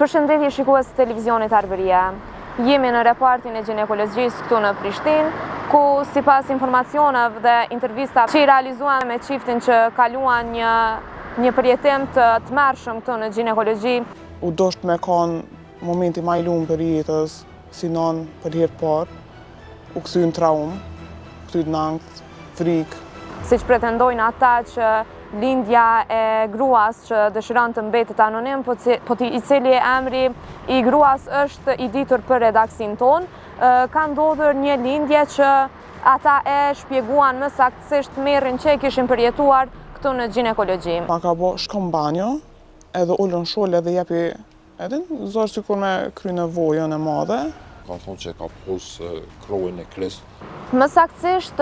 Përshëndetje shikues të televizionit Arbëria. Jemi në repartin e gjinekologjisë këtu në Prishtinë, ku sipas informacioneve dhe intervistave që i realizuam me çiftin që kaluan një një përjetim të tmerrshëm këtu në gjinekologji. U dosht me kanë momenti ma i lumë për jetës, si nonë për herë parë, u kthy në traumë, u kthy në ankth, frikë. Siç pretendojnë ata që lindja e gruas që dëshiron të mbetet anonim, po, po i cili emri i gruas është i ditur për redaksinë tonë, ka ndodhur një lindje që ata e shpjeguan më saktësisht tmerrin që e kishin përjetuar këtu në gjinekologji. Ma ka bo, shko në banjo, edhe ulu n'shole edhe jepi Edhe zor sikur me kry nevojën e madhe. Kanë thonë që e ka pos kroin e krisht. Më saktësisht,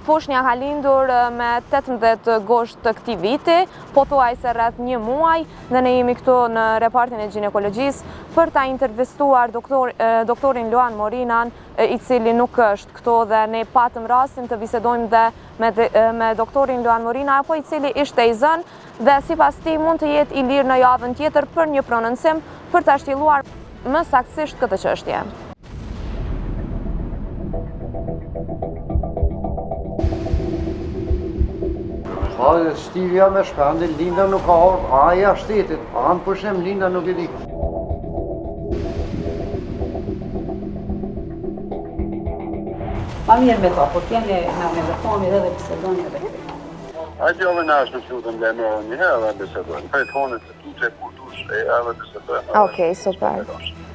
foshnja ka lindur me 18 gusht të këtij viti, pothuajse rreth një muaj, dhe ne jemi këtu në repartin e gjinekologjisë për ta intervistuar doktor, doktorin Luan Morinan, i cili nuk është këtu dhe ne patëm rastin të bisedojmë dhe me, me doktorin Luan Morina, apo i cili ishte i zënë dhe sipas tij mund të jetë i lirë në javën tjetër për një prononcim për ta shtjelluar më saktësisht këtë çështje. Pa, shtirja me Shpendin, Linda nuk ka ardhë, a jashtë shtetit, a në pushim, Linda nuk e di. Ma mirë me ta, po t'jeni me me dhe edhe bisedoni edhe këtë. Hajde javën e ardhshme të lutem lajmëro një herë dhe bisedojmë. Prej tonë të tutje kur dush e edhe bisedojmë. Okej, super.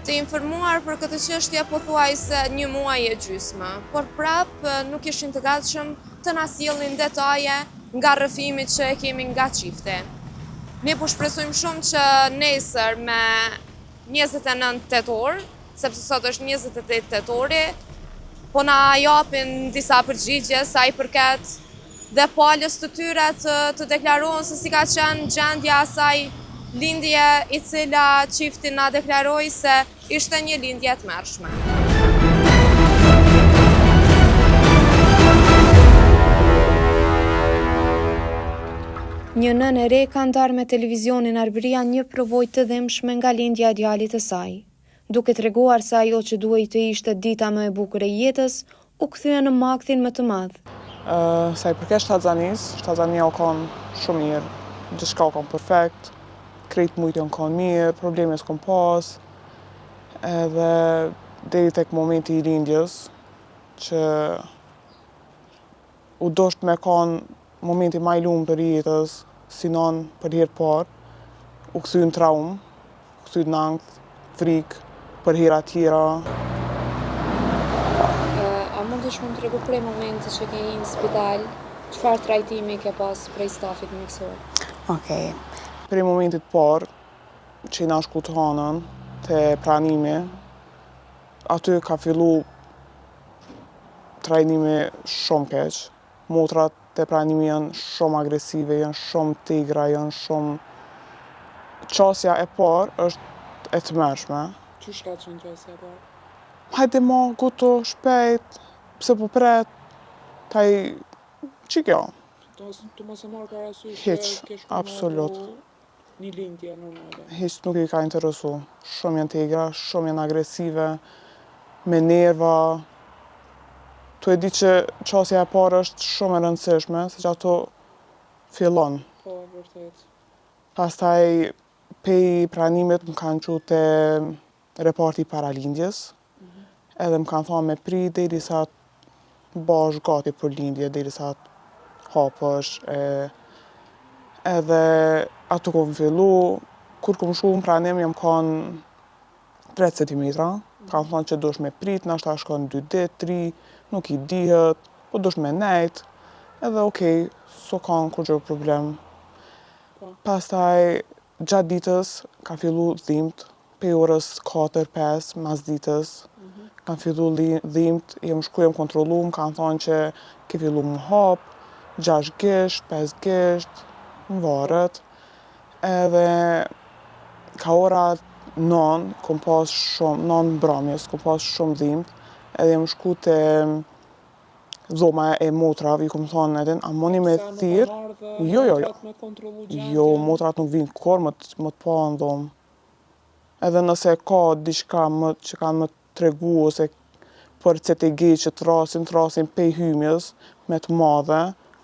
Të informuar për këtë çështje pothuajse një muaj e gjysmë, por prap nuk ishin të gatshëm të na sjellin detaje nga rrëfimi që e kemi nga çifti. Ne po shpresojmë shumë që nesër me 29 tetor, sepse sot është 28 tetori, po na japin disa përgjigje sa i përket dhe palës të tyre të, të deklarohen se si ka qenë gjendja asaj lindje i cila çifti na deklaroi se ishte një lindje e tmerrshme. Një nënë e re ka ndarë me televizionin Arbëria një përvojë të dhimbshme nga lindja e djalit të saj. Duke treguar se ajo që duhej të ishte dita më e bukur e jetës, u kthye në makthin më të madh. Sa i përket shtatzanisë, shtatzania u kon shumë mirë, gjithçka u kon perfekt, krejt mujt jon kon mirë, probleme s'kom pas, edhe deri tek momenti i lindjes, që u dosht me kon momenti ma i lumë për jetës, si nonë për herë parë, u kthy në traumë, u kthy në ankth, frikë, për hera tjera. A mundesh me më tregu prej momentit që ke hi në spital, çfarë trajtimi ke pas prej stafit mjekësor? Okej. Prej momentit parë, që jena shku të hanën, te pranimi, aty ka fillu trajnimi shumë keq. Motrat te pranimi janë shumë agresive, janë shumë t'egra, janë shumë... Qasja e parë është e tmerrshme. Qysh ka qenë qasja e parë? Hajde ma, guto, shpejt, pse po pret, taj... Që kjo? Tu mos e marrë parasysh që ke shku absolut. Një lindje normale. Hiç nuk i ka interesu. Shumë janë të egra, shumë janë agresive, me nerva. Tu e di që qasja e parë është shumë e rëndësishme, se që ato fillon. Po, vërtet. Pastaj, pej pranimit më kanë çu te reparti i paralindjes, edhe më kanë thonë me prit derisa të bahesh gati për lindje, derisa të hapësh, e, edhe ato kom fillu, kur kom shku në pranim jam kanë 3 cm, kanë thonë që duhesh me prit, nashta shkon 2 dit, 3, nuk i dihet, po duhesh me nejt, edhe okej, s'o kanë kurgjë problem. Po. Pastaj, Gjatë ditës ka fillu dhimt, prej orës 4, 5, mas ditës, kanë fillu dhimt, jam shku jam kontrollu, më kanë thonë që ke fillu më hap, 6 gisht, 5 gisht, më varet, edhe ka ora 9, kom pas shumë, 9 mbrëmjes, kom pas shumë dhimt, edhe jam shku te dhoma e motrave, i kom thonë edhe, a muni me thirr? Jo, jo, jo. Jo, motrat nuk vinë kurrë më të, më të pa në dhomë. Edhe nëse ka diçka më që kanë me tregu ose për CTG që t'thrasin, t'thrasin pej hymjes me të madhe,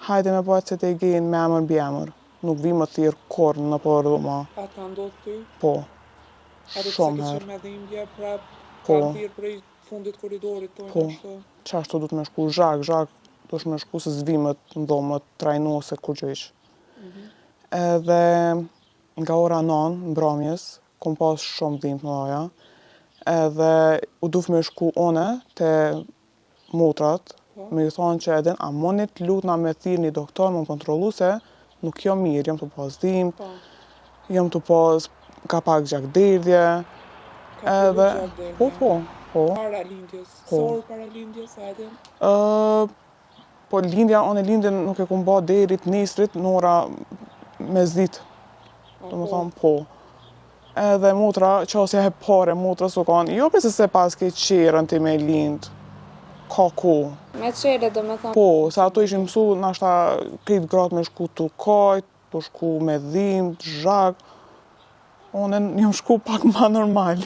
hajde me ba CTG-n me emër mbiemër. Nuk vi me thirr kurrë nëpër dhoma. A të ka ndodhë ty? Po. Edhe pse Shumë ke herë. qenë me dhimbje, prap Po. kanë thirrë prej fundit korridorit, thonë Po. ashtu. Qashtu duhet me shku zhag, zhag, duhet me shku se s'vi më në dhomë, me trajnu ose kurgjë hiç. Edhe nga ora 9 mbrëmjes, kom pas shumë dhimbje të mëdha. Edhe u duft me shku une te motrat, Po. me ju thonë që edhe a muni të lutna me thirr një doktor me më kontrollu se nuk jam mirë, jam tu pas dhimbje, Po. jam tu pas ka pak gjakderdhje, Ka fillu edhe gjakderdhja. po po, po. Para lindjes. Po. Sa orë para lindjes, a e din? Ë, po lindja, unë lindjen nuk e kum ba deri të nesrit në ora mesditë, A, do më po. thonë po. Edhe motra, qasja e parë e motrës u kanë, jo pse se pas ke qerën ti me lind, ka ku. Me qere, do me thonë. Po, se ato ishin mësu, nashta krejt gratë me shku tu kajt, tu shku me dhimbë, zhag. Unë jam shku pak ma normal.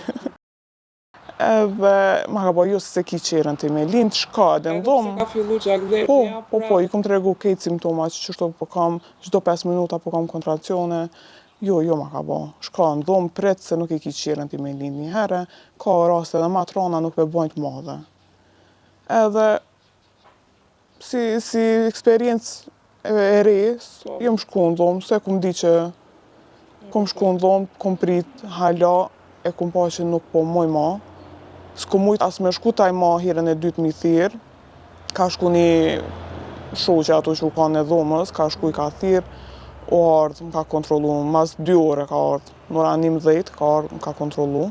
Edhe ma ka bo, jo se ki qerën ti me lind, shka edhe në Edhe pse dhomë. ka fillu gjakderdhja, Po, po, po, prap i kom tregu krejt simptomat që qështu po kam, çdo 5 minuta po kam kontraksione. Jo, jo ma ka bo. Shka në dhomë, pret se nuk e ki qerën ti me lind një herë, ka raste edhe ma t'rona nuk pe bojnë të madhe. Edhe si, si eksperiencë e, e re, s- Po. jam shku në dhomë, se kum di që kum shku në dhomë, kum prit hala, e kum pa që nuk po muj ma. S'kum mujt as me shku taj ma herën e dytë mi thirr. Ka shku një shoqe ato që u kanë e dhomës, ka shku i ka thirr, u ardhë, më ka kontrollu, mas 2 ore ka ardhë, në ora 11 ka ardhë, më ka kontrollu.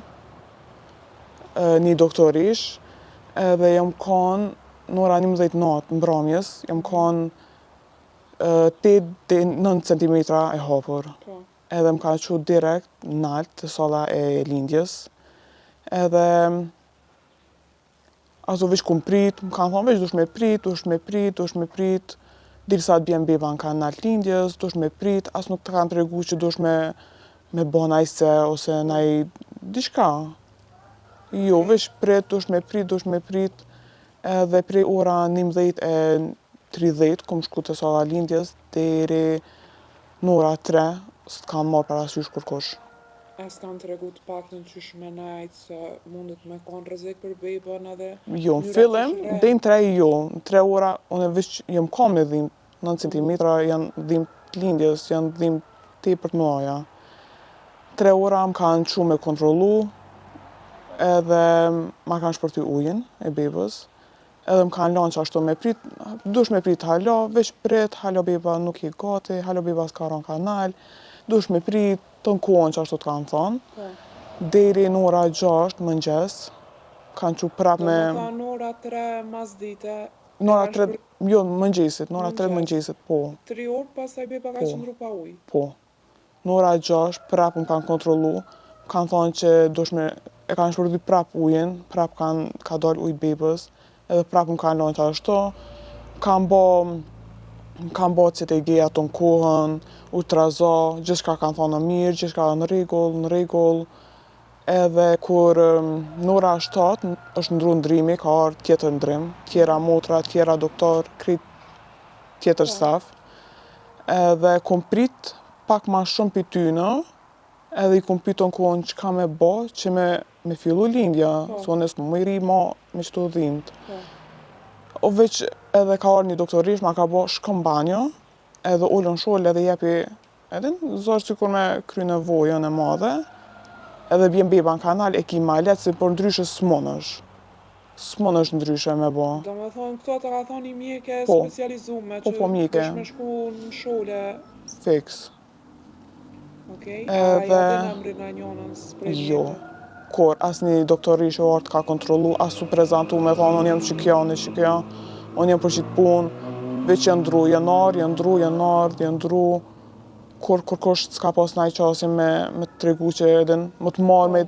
E, Një doktorish, edhe jam kanë në ora 11 natë mbrëmjes, jam kanë 8 deri 9 cm e hapur. Po. Edhe më ka qu direkt nalt te salla e lindjes. Edhe ato veç kum prit, më kanë thonë veç dush me prit, dush me prit, dush me prit, derisa të bjen beba në kanal të lindjes, dush me prit, as nuk të kanë tregu që dush me me bo naj se ose naj diçka. Jo, veç prit, dush me prit, dush me prit, edhe prej ora 11:30 kum shku te salla e lindjes deri në ora 3, s'të kanë marrë parasysh kurkush. A s'kan tregu të paktën qysh me nejt se mundet me kon rrezik për bebën edhe Jo, në mënyra fillim, qysh rreh. deri në 3 jo, në 3 ora, unë veç jam kam me dhimbë, 9 cm janë dhimbë të lindjes, janë dhimbë tepër të mëdha. 3 ora më kanë qu me kontrollu, edhe ma kanë shpërthy ujin e bebës, edhe më kanë lanë që ashtu me prit, dush me prit hala, veç prit, hala beba nuk je gati, hala beba s'ka ra në kanal, dush me prit, të në kohën që ashtu të kanë thonë. Po. Deri në ora 6 mëngjes, kanë qu prap Do me... me thonë në ora 3 mas dite, Në ora kanë 3, shpër- jo, mëngjesit, në ora 3 Mëngjes. mëngjesit, po, 3 orë pastaj beba ka Po. qëndru pa ujë. po. Në ora 6, prap më kanë kontrollu, më kanë thonë që dush me, e kanë shpërthy prap ujin, prap kanë, ka dalë ujë bebës, edhe prap më kanë lënë që ashtu. Kanë bo, më kanë bo CTG ato në kohën, ultrazo, gjithçka kanë thonë në mirë, gjithçka në rregull, në rregull. Edhe kur em, në ora 7 është ndru ndrimi, ka ardhur tjetër ndrim, tjera motra, tjera doktor, krejt tjetër Po. staf. Edhe kom prit pak ma shumë pi tyne, edhe i kom pyet në kohën çka me bo që me me fillu lindja, Po. se unë s'më më ri ma me qëto dhimt. Po. O veç edhe ka ardhur një doktorish, ma ka bo shko në banjo, edhe ulën shole edhe jepi, edhe në zor sikur me kry nevojën e madhe, edhe bjen beba në kanal, e ki ma lehtë se për ndryshe s'munësh. S'munësh ndryshe me bo. Do me thonë, këto të ka thonë një mjeke Po. specializume Po, që po, mjeke. dush me shku në shole, Fiks. okej? A ja Edhe- din emrin e njonës prej Jo. mjeke? Kur asnjë doktorish o ardhë ka kontrollu, as u prezentu me thonë, unë jam që kjo, unë që kjo, unë jam për qitë punë, veç janë ndru, janë ardhë, janë ndru, janë ardhë, janë ndru, kur kurkush s'ka pas naj qasje me, me të tregu që edhe më të marrë, me,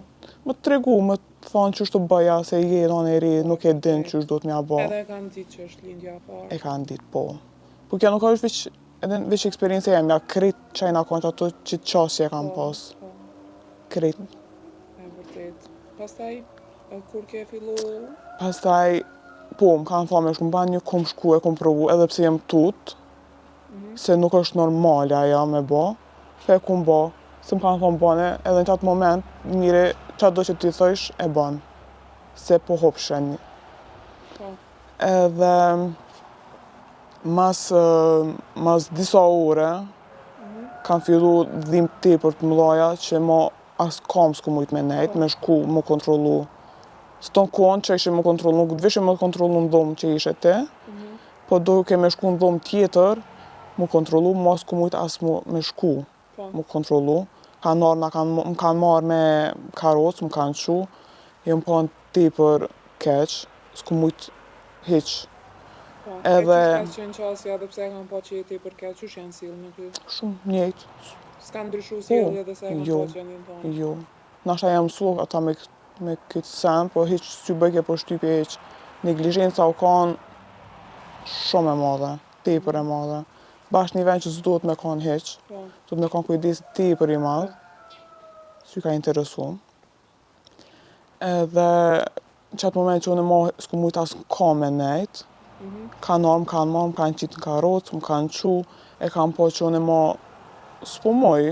më të tregu, më të thonë që është të bëja, se je nonë e re, nuk e din që është duhet m'ja bo. Edhe e kanë ditë që është lindja e parë. E kanë ditë, po. Po kjo nuk është veç, edhe veç eksperiencë jemja, krejt që i na kanë që ato që qasje e kanë Po, pas, po, krejt. e vërtetë. vërtet. Pastaj, kur ke fillu... Pastaj, po, më kanë thonë me shku në banjë, kom shku e kom provu, edhe pse jam tut, mhm. se nuk është normale ajo me bo, po e kom bo, se më kanë thonë bone, edhe në qatë moment, njeri, qa do që ti thojsh, e bon, se po hup shenjë. Po. Edhe, mas, mas disa ore, mhm. kanë fillu dhimë tepër të mëdhaja, që mo as n'kamë s'kum mujtë me nejtë, me shku m'u kontrollu. Se ton kohën që ishe m'u kontrollu, nuk të vishe m'u kontrollu në dhomë që ishe ti, mhm. po duke me shku në dhomë tjetër, m'u kontrollu, mo s'kum mujtë as mu, me shku, po. m'u kontrollu. Kanë marrë, na kanë, më kanë marrë me karrocë, më kanë çu, jam kon tepër keq, s'kum mujtë hiç. Po, edhe... E qysh ka qenë qasja edhe pse e kanë pa që je tepër keq, qysh janë sjellë me ty? Shumë njëjtë. S'ka ndryshu po, sjellje edhe sa e kanë jo, pa gjendjen tonë? Jo, nashta jam mësu ata me, me këtë sen, po hiç s'ju bëjke përshtypje hiç. Neglizhenca u kanë shumë e madhe, tepër e madhe. Bash një vend që s'duhet me kanë hiç, po. duhet me kanë kujdes tepër i madh, po. s'ju ka interesu. Edhe qatë moment që unë mo s'kum mujt as n'kamë me nejt, mm -hmm. kanë ardhë, më kanë marrë, më kanë qitë në karrocë, më kanë çu, e kanë pa që unë mo s'po muj,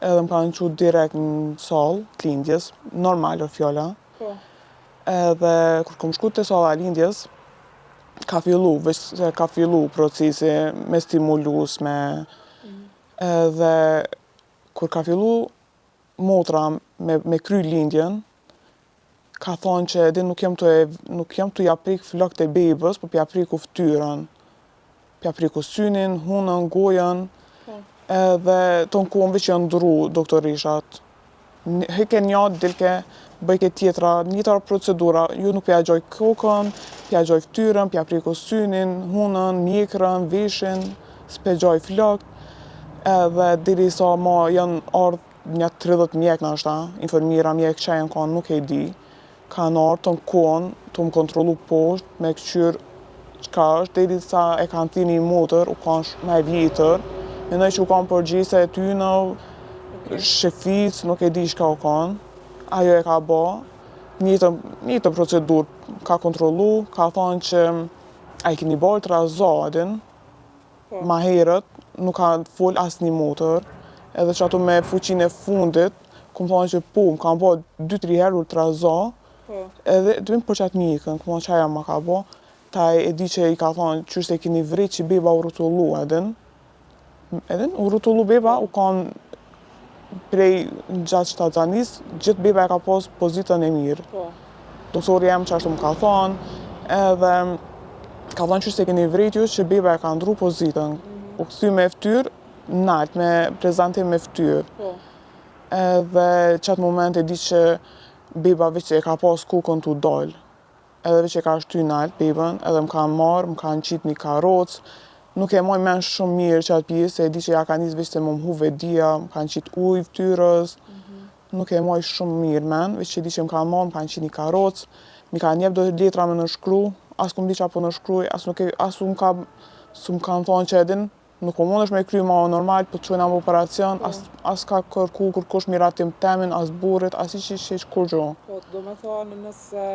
edhe më kanë çu direkt në sallë të lindjes, normal o fjala. Po. Edhe kur kom shku te salla e lindjes, ka fillu, veç se ka fillu procesi me stimulus, me... Mm -hmm. Edhe kur ka fillu motra me, me kry lindjen, ka thonë që edhe nuk jam tu e, nuk jam tu ja prek flokët e bebës, po pja preku ftyrën. Pja preku synin, hunën, gojën, po. edhe ton kohën veç janë ndrru doktorishat. Hike një, dilke, bëjke tjetra, njëta procedura, ju nuk pja gjoj kokën, pja gjoj ftyrën, pja preku synin, hunën, mjekrën, veshin, s'pe gjoj flokët, edhe derisa ma janë ardhë nja 30 mjek nashta, infermiera mjek që janë kanë nuk e di, kanë ardhë ton kohën, tu më kontrollu poshtë, me këqyr çka është, derisa e kanë thirr një motër, u kanë ma e vjetër, mendoj që u kanë përgjegjëse e tyne, shefic, nuk e di çka u kanë, ajo e ka bo, njëjtën, njëjtën procedurë, ka kontrollu, ka thonë që a i keni bo ultrazo, e din, Po. Ma herët nuk ka fol asnjë motër, edhe që ato me fuqinë e fundit, kum thonë që po, më kanë bo 2-3 herë ultrazo, po. edhe të për qatë mjekën, kum thonë që aja ma ka bo, ta e di që i ka thonë qysh se keni vrejt që beba u rrotullu, edhe edhe u rrotullu beba, u kanë prej gjatë shtatzanisë, gjithë beba e ka pos pozitën e mirë. Po. Doktori jem qashtu më ka thonë, edhe ka thonë qysh s'e keni vrejt ju që beba e ka ndru pozitën. Mm -hmm. U kthy me ftyrë, nalt, me prezentim me ftyrë. Po. Edhe qatë moment e di që beba veç e ka pas kokën tu dalë. Edhe veç e ka shty nalt bebën, edhe më kanë marrë, më kanë qitë një karrocë, nuk e maj men shumë mirë qatë pjesë, se e di që ja ka nisë veç se më m'hu vetëdija, më kanë qitë ujë ftyrës, mm -hmm. nuk e maj shumë mirë men, veç e di që më kanë marrë, më kanë qitë një karrocë, m'i kanë jep do letra me nënshkru, as kum di qa po nënshkruj, as nuk e, as s'më ka, s'më kanë thonë që edin, Nuk po mundesh me kry ma normal, po të çojna në operacion, as, as ka kërku kërkush miratim temin, as burrit, as hiç hiç hiç kurgjo. Po, do me thonë nëse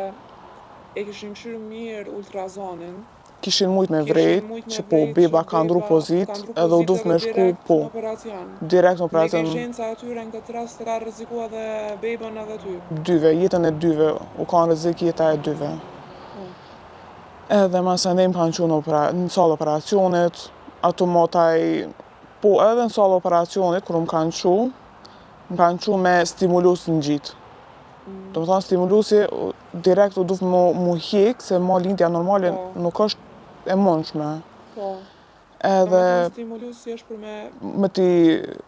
e kishin kqyrë mirë ultrazonin, Kishin mujt me vrejt, që po beba ka ndru pozit, edhe u duft me shku, po, direkt në operacion. Neglizhenca e tyre në këtë rast ka rreziku edhe bebën edhe ty. Dyve, jetën e dyve, u ka në rrezik jeta e dyve. Po. Edhe masanej më kanë çu në, opera, në sallë operacionit, ato motaj, po edhe në sallë operacionit, kur më kanë çu, më kanë çu me stimulus në gjitë. Mm. Do më thonë, stimulusi direkt u duft mu, mu hjek, se mo lindja normale po. nuk është e mundshme. Po. Edhe... Stimulusi është për me... Me t'i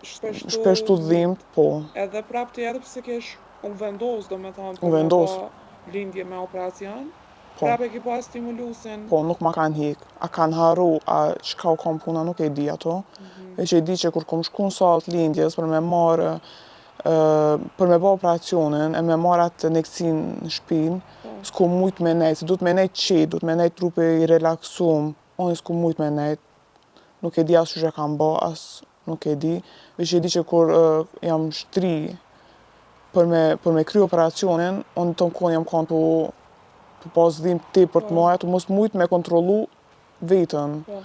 shpeshtu, shpeshtu dhimt, po. Edhe prap ti edhe pse kesh u vendos, do me thonë, u vendos. lindje me operacion, Po. Prapë e ki pas stimulusin? Po, nuk ma kanë hek. A kanë harru, a çka u kon puna, nuk e di ato. Mm -hmm. Veç e di që kur kom shku në sallë të lindjes për me marrë, për me bo operacionin, e me marrë atë injekcinë në shpinë, po. s'kom mujt me nejt, se duhet me nejt qetë, duhet me nejt trupi i relaksum, unë s'kom mujt me nejt, nuk e di as qysh e kam bo, as nuk e di, veç e di që kur jam shtri. për me, për me kry operacionin, unë tonë kohën jam kanë tu, tu pas dhimë tepër të po. maja, tu mos mujtë me kontrollu vetën. Po.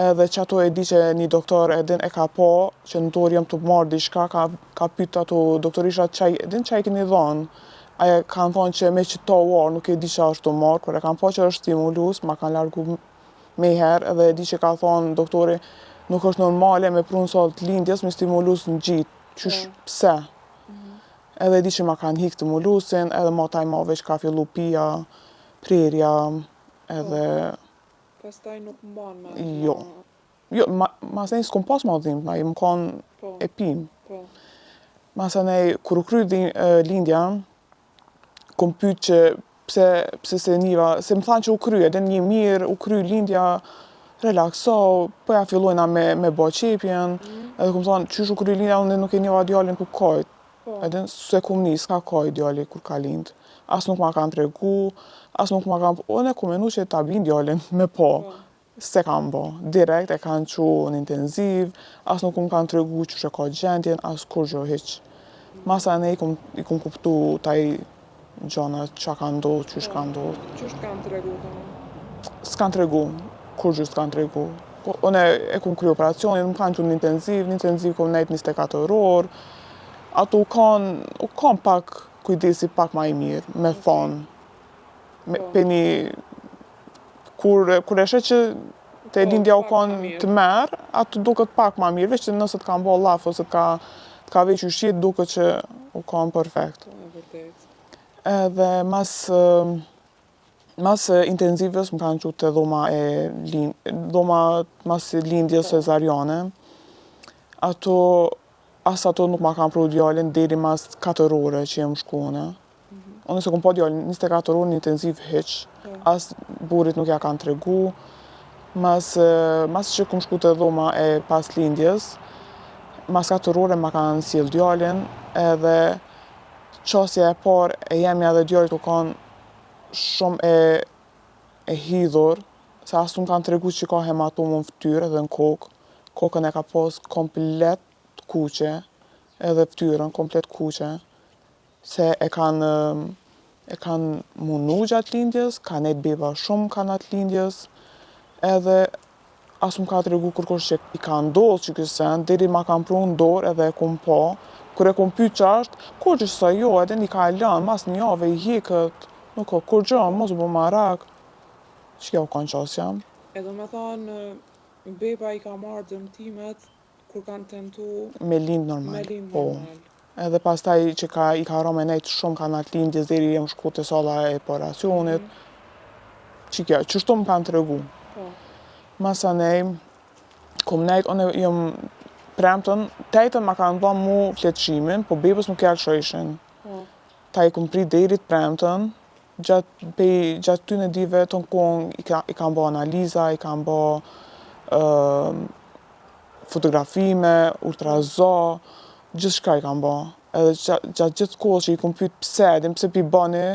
Edhe qato e di që një doktor e din e ka pa që në dorë jam tu marrë diçka, ka, ka pyet ato doktorisha ça, e din ça i keni dhonë. Ajo kanë thonë që me qito orë nuk e di ça është tu marrë, kur e kanë pa që është stimulus, ma kanë largu meherë edhe e di që ka thonë doktori nuk është normale me pru në sallë të lindjes me stimulus në gji, qysh po. pse? Mhm. Edhe e di që ma kanë hik stimulusin, edhe ma taj ma veç ka fillu pija, prerja, edhe... Po. Pastaj nuk mban me... Jo. Jo, ma, masanej s'kom pas ma dhimt, ma jem konë po. e pim. Po. Masanej, kur u kry lindja, kom pyt që pse, pse s'e niva, se më thanë që u kry, edhe një mirë, u kry lindja, relakso, po ja fillojna me, me bo qepjen, mm. edhe kom thonë, qysh u kry lindja, unë nuk e niva djalin tu kajt, Po. Edhe s'e kum ni, s'ka kajt djali kur ka lind. As nuk ma kanë tregu, as nuk ma kanë... Unë e kum menu që ta bin djalin me po. po. S'e kanë bo. Direkt e kanë çu në intenziv, as nuk më kanë tregu qysh e ka gjendjen, as kurgjo hiç. Masanej i kum, i kum kuptu taj gjona ça ka ndodhë, qysh ka ndodhë. Qysh të kanë tregu? S'kanë tregu, kurgjë s'kanë tregu. Po, unë e kum kry operacionin, më kanë çu në intenziv, në intenziv kum nejtë 24 orë. Ato u kanë, u kanë pak kujdesi pak ma i mirë, me thonë. Me, po. pe një, kur, kur e sheh që te po, lindja u kanë tmerr, ato duket pak ma mirë, veç që nëse të kanë bo llaf ose të ka, të ka veç ushqit, duket që u kanë perfekt. Po, Edhe mas, mas intenzivës më kanë çu te dhoma e lind, dhoma mas lindjes po. cezariane. Ato as ato nuk ma kanë pru djalin deri mas 4 ore që jam shku unë. Mhm. Unë s'e kom pa djalin 24 orë në intenziv hiç, po. as burrit nuk ja kanë tregu. Mas, mas që kom shku te dhoma e pas lindjes, mas 4 ore ma kanë sjell djalin edhe qasja e parë e jemja dhe djalit u kanë shumë e e hidhur, se as s'më kanë tregu që ka hematomë në fytyrë edhe në kokë. Kokën e ka pas komplet të kuqe, edhe fytyrën komplet kuqe, se e kanë e kanë munu gjatë lindjes, ka nejt beba shumë n'kanal t'lindjes, edhe as s'më ka tregu kërkush që i ka ndodhë që ky sen, deri ma kanë pru në dorë edhe e kum pa, kur e kum pyt ça është, kurgjë s'tha jo, edhe një ka lënë, mas një jave i heket, nuk ka kurgjë, mos u bo marak, që kjo u kanë qasja. E do me thonë, beba i ka marrë dëmtimet kur kanë tentu me lind normal. Me lind po. normal. Edhe pastaj që ka i ka ra me nejt shumë kanal t'lindjes deri jem shku te salla e operacionit. Mm -hmm. Që kjo, qështu më kanë tregu. Po. Masanej, kom nejt, unë jam premtën, t'ejtën ma kanë dhonë mu fletëshimin, po bebës nuk ja lëshojshin. Po. Ta i kom prit deri t'premtën, gjatë pej gjatë tyne dive ton kohën i ka i kam bo analiza, i kam bo fotografime, ultrazo, gjithçka i kam bo. Edhe gjatë gjithë kohës që i kom pyet pse, e din pse pi boni,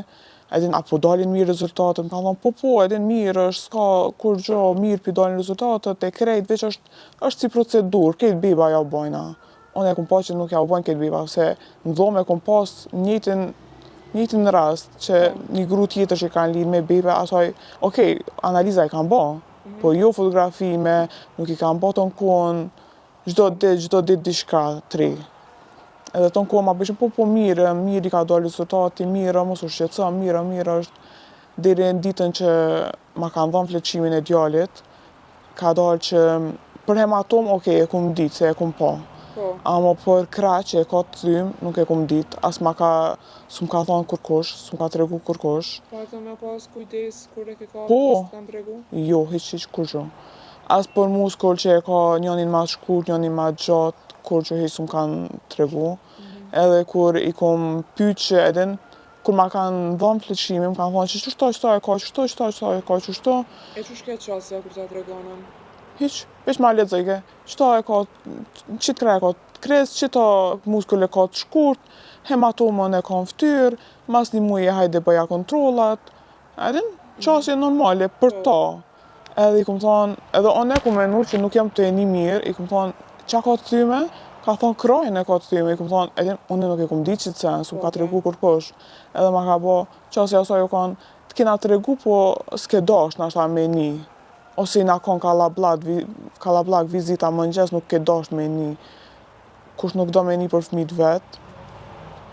e din a po dalin mirë rezultatet, më kanë thonë po po, e din mirë është, s'ka kurgjo, mirë pi dalin rezultatet, e krejt, veç është, është si procedurë, krejt beba ja u bojna. Unë e kom pa që nuk ja u bojnë krejt beba, se në dhomë e kom pas njëjtin, njëjtin rast që po. një gru tjetër që kanë lind me bebe, asaj, okej, analiza i kanë bo, mm -hmm. po jo fotografime, nuk i kanë bo ton kohën, çdo ditë, çdo ditë diçka t'ri. Edhe ton kohën ma bëshin, po po mirë, mirë i ka dalë rezultati, mirë, mos u shqetëso, mirë, mirë është, deri në ditën që ma kanë dhënë fletëshimin e djalit, Ka dalë që për hematomë, ok, e kum ditë, se e kum pa. Po. Amo për krah që e ka të thym, nuk e kum ditë, as ma ka, s'm ka thonë kurkush, s'm ka tregu kurkush. Po atë me pas kujdes kur e ke ka, po, s'të kanë tregu? Jo, hiç, hiç, kurgjo. As për muskul që e ka njonin ma të shkurt, njonin ma të gjatë, kurgjo hiç s'm kanë tregu. Mm -hmm. Edhe kur i kum pyet që edhe Kur ma kanë dhënë fletëshimin, më kanë thonë që qështu, qështu e ka, qështu, qështu, qështu e ka, qështu. E qysh ke qasja kur ta tregonën? Hiç, veç ma lexojke. Qëto e ka, qit krah e ka të kris, qito muskul e ka të shkurt, hematomën e ka në fytyrë, mas një muji hajde bëja kontrollat. Edhe qasje normale për po. to. Edhe i kum thonë, edhe unë e kum menu që nuk jam tu e ni mirë, i kum thonë, qa ka të thyme? Ka thonë krahin e ka të thyme, i kom thonë, edhe unë nuk e kom dit qit sen, s'më ka Po, tregu kërkush. Edhe ma ka bo, qasja asaj u kon, të kena tregu, po s'ke dasht nashta me ni. Ose jena kon kallabllak, kallabllak vizita mëngjes nuk ke dasht me ni. Kush nuk do me ni për fëmijët vet,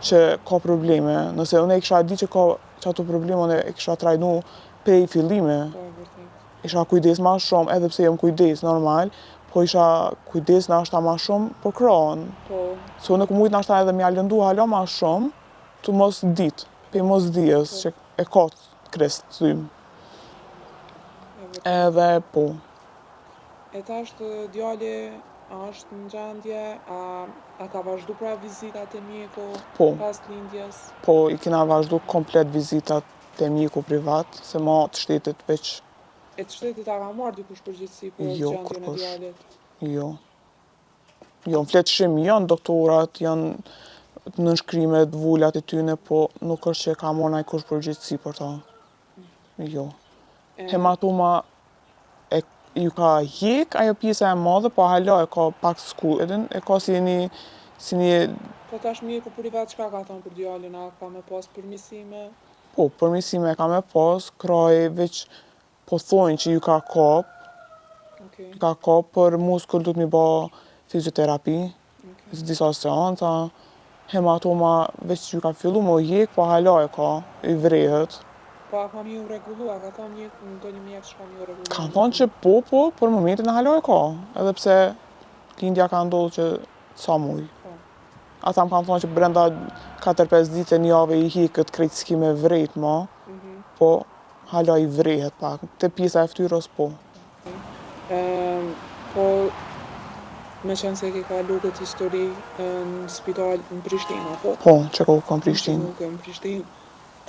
që ka probleme. Nëse unë e kisha di që ka qato probleme, unë e kisha trajnu prej fillimi. Po, vërtet. Isha kujdes ma shumë, edhe pse jam kujdes normal, po isha kujdes nashta ma shumë për krahun. Po. Se unë kom mujt nashta edhe me ja lëndu hala ma shumë, tu mos dit, prej mos dijes që e ka krah të thymë. Edhe po. E tash djali a është në gjendje, a, a ka vazhdu pra vizitat te mjeku Po. pas lindjes? Po, i kena vazhdu komplet vizitat te mjeku privat, se ma të shtetit veç E të shtetit a ka marrë dikush përgjegjësi për Jo, gjendjen e kërkush. djalit? Jo. Jo, në fletëshkrim janë doktorat, janë nënshkrimet, vulat e tyne, po nuk është që ka marrë najkush përgjegjësi për ta. Jo. E, Hematoma e ju ka hjek ajo pjesa e madhe, po hala e ka pak sku, edhe e ka si një si një Po tash mjeku privat çka ka thonë për djalin, a ka me pas përmirësime? po përmirësime ka me pas, krahi veç po thojnë që ju ka kap, Okej, ju ka kap për muskull duhet mi ba fizioterapi, okej. disa seanca, hematoma veç ju ka fillu me u hjek, po hala e ka, i vrehet. Po a ka mi u rregullu, a ka thonë mjek, ndonjë mjek që ka mi u rregullu? Kanë thonë që po, po, për momentin hala e ka, edhe pse lindja ka ndodhur që sa muj. Po. Ata më kanë thonë që brenda 4-5 ditë një jave i hikët krejt s'ki me vrejt ma, Mhm. po hala i vrehet pak. Te pjesa e fytyrës po. Ëm, po me qenë se ke kalu këtë histori e, në spital në Prishtinë, apo? Po, që ka u Prishtinë. Që ka në Prishtinë.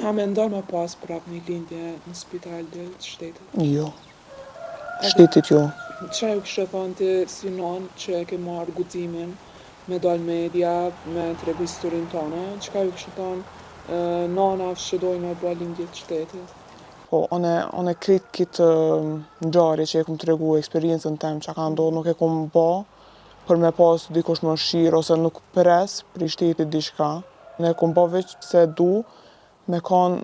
A mendon me pas prap një lindje në spital të shtetit? Jo. Shtetit jo. Qa ju kishe thonë ti si nonë që e ke marrë guximin me dalë media, me tregu historinë tonë, çka ju kishe thonë e, nonave që dojnë me bë lindje të shtetit? Po, one, one krejt këtë ngjarje që e kum tregu, eksperiencën tem që ka ndodhur, nuk e kum bo për me pas dikush mëshirë ose nuk pres prej shtetit diçka. Ne e kum bo veç pse du me kon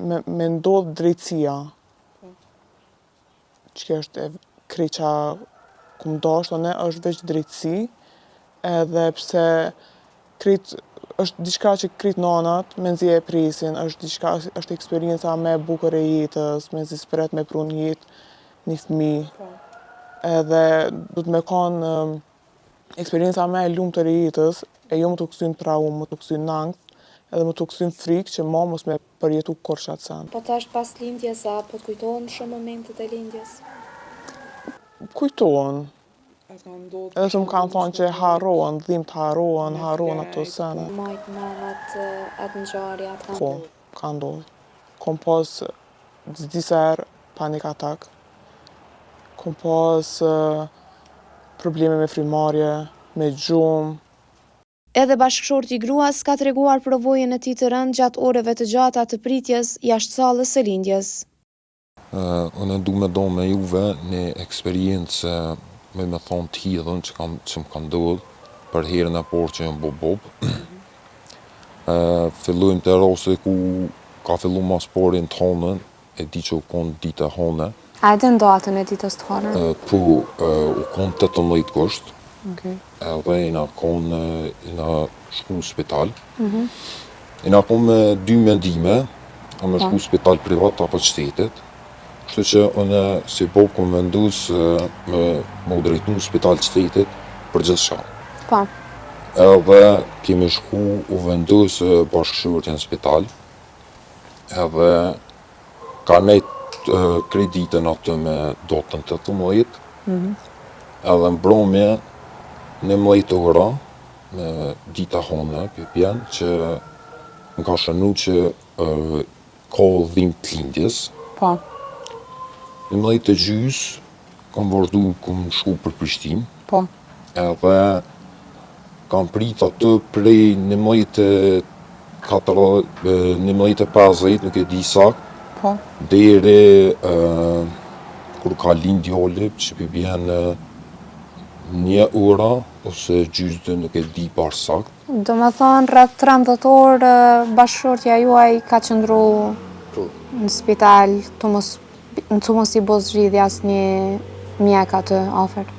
me, me ndodh drejtësia. Po. Që kjo është e krejt qa kum dasht, one është veç drejtësi, edhe pse krejt është diçka që krejt nanat me nxi e presin, është diçka është eksperienca më e bukur e jetës, me nxi s'pret me pru në jetë një fëmijë. Po. Edhe do të me kanë ëm, eksperienca më e lumtur e jetës, e jo më të kthy në traumë, më të kthy në ankth, edhe më të kthy në frikë që ma mos me përjetu kurrë qatë sen. Po tash pas lindjes, a po të kujtohen shumë momentet e lindjes? Kujtohen, A të ka ndodhur edhe që më kanë thonë që harrohen, dhimt harrohen, Me harrohen ato flejt, sene. Majt men atë, atë ngjarje, atë ka Po, ka ndodhur. Kom pas disa herë panic attack. Kom pas eh, probleme me frymarrje, me gjumë. Edhe bashkëshorti i gruas ka treguar përvojën e tij të rëndë gjatë orëve të gjata të pritjes jashtë sallës së lindjes. Uh, unë du me do me juve një eksperiencë me me thonë të hidhën që, kam, që më ka ndodhë për herën e parë që jam bo bob. Uh, fillojmë të rasti ku ka fillu mas pari në të honën, e di që u konë ditë e hone. A e din datën e ditës të hënën? Uh, po, uh, u konë 18 gusht, Okej. edhe jena konë, jena shku në spital. Jena konë me dy mendime, a me shku në spital privat apo të shtetit. Kështu që unë si bob kom vendu se me, me u drejtu në spital të shtetit për gjithçka. Po. Edhe kemi shku, u vendus bashkëshortja në spital, edhe ka nejt krejt ditën aty me datën 18, edhe në mbrëmje 11 ora, me dita hone, për bjen, që më ka shënu që e, ka dhimë të lindjes. Po. 11 të gjys, kam vazhdu, kam shku për Prishtinë, Po. edhe kam prit aty prej 11 e 4, 11 e 50, nuk e di sakt, Po. deri e, kur ka lind djali, që pi bjen e, një ora ose gjysë dy, nuk e di bash sakt. Domethonë, rreth 13 orë, bashkëshortja juaj ka qëndru po. në spital, të mos, të mos i bo zgjidhje asnjë mjek aty afër.